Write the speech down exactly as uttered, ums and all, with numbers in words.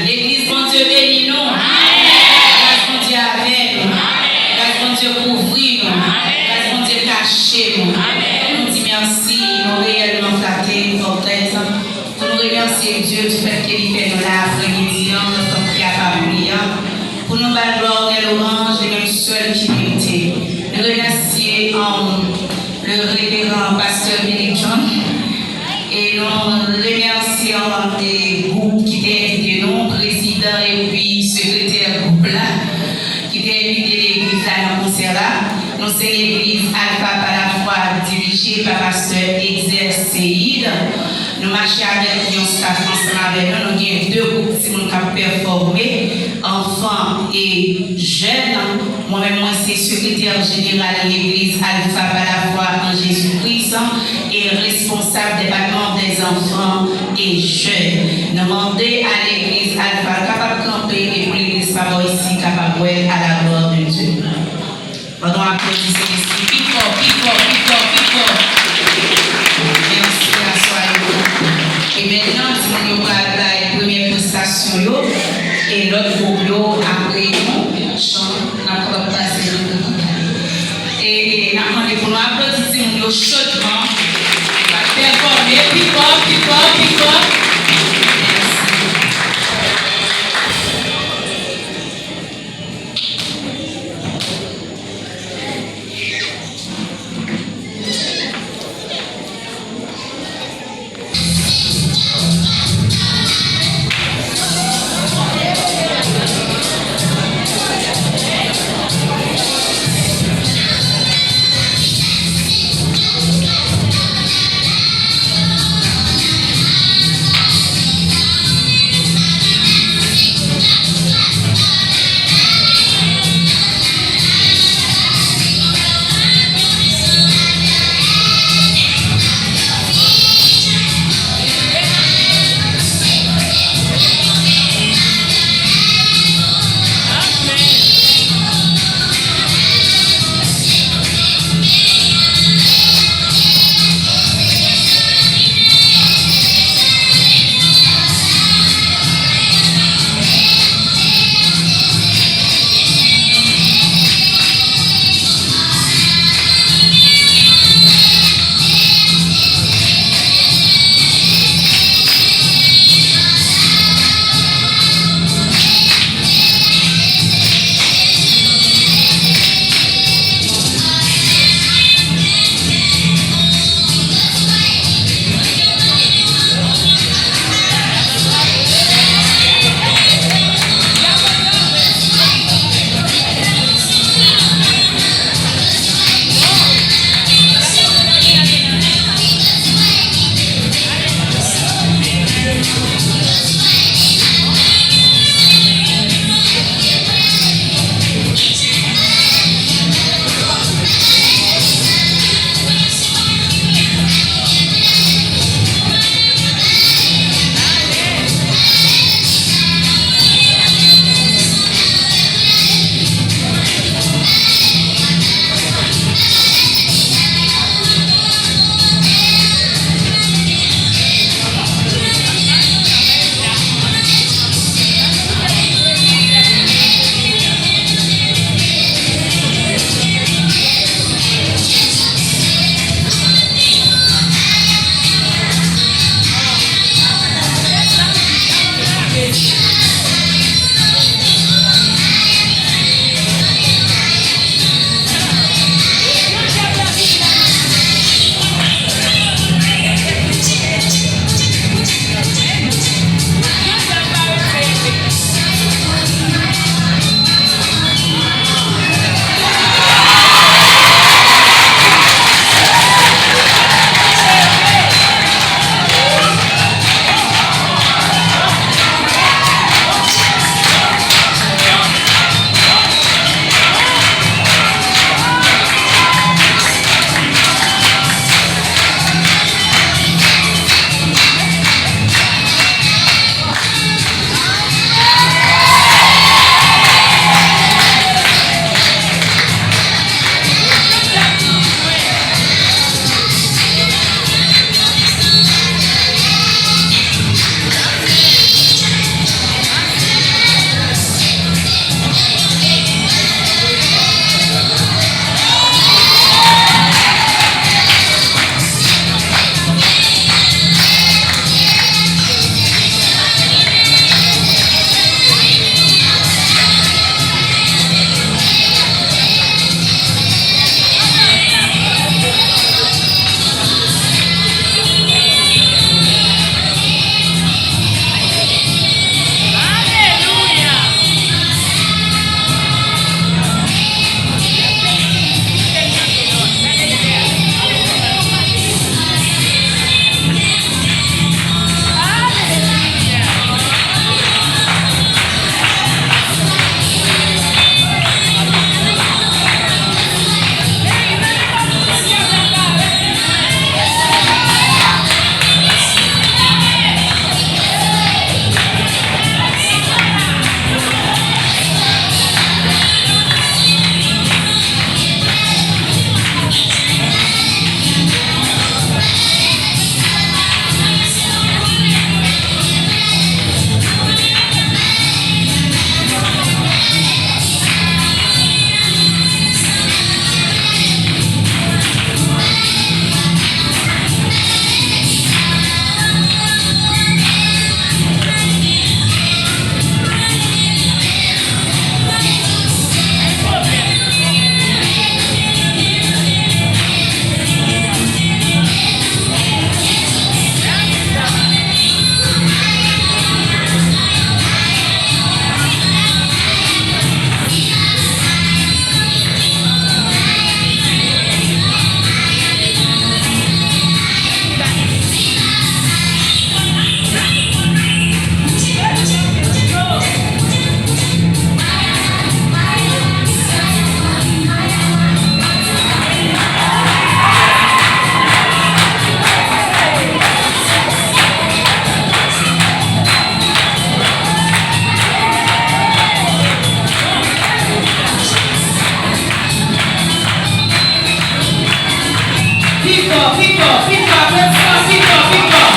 Legliz, Bondye beni nou. Gras Bondye avè nou. Gras Bondye kouvri nou. Gras Bondye kache nou. Nou di mèsi, nou reyèlman flate, Pòptèz, pou nou remèsye Dye di fèt ke li fè nou la aprèmidi an, ansanm ki ap priye an, pou nou ba l glwa, onè, lwanj, li menm sèl ki merite. Nou remèsye, um, le révérend pastè Billy John. E nou remèsye, e, gwoup ki te envite nou, prezidan epi sekretè gwoup la, ki te envite legliz la nan konsè la. Nou se legliz Alpha pa la fwa dirije pa pastè Exer Seid. Nou mache avèk yon staff ansanm avèk nou. Nou gen de gwoup timoun k ap pèfòme, anfan e jèn. Mwen menm, mwen se sekretè jeneral legliz Alpha pa la fwa an Jezi Kris e responsab depatman dèzanfan e jèn. Nou mande a legliz Alpha kapab kanpe e pou legliz pa bò isi kapab wè a la glwa de Dye. Ban nou aplodi Senyè pi fò, pi fò, pi fò, pi fò. Mèsi aswè a yo. E mentnan, timoun yo pral bay premyè prestasyon yo. E lòt gwoup yo, apre yon chan, n ap kapab pase nan gwo kanpay. E n ap mande pou nou aplodi timoun yo chodman. Yo va pèfòme pi fò, pi fò, pi fò. Mèsi. Pika, pika, pika, pika, pika.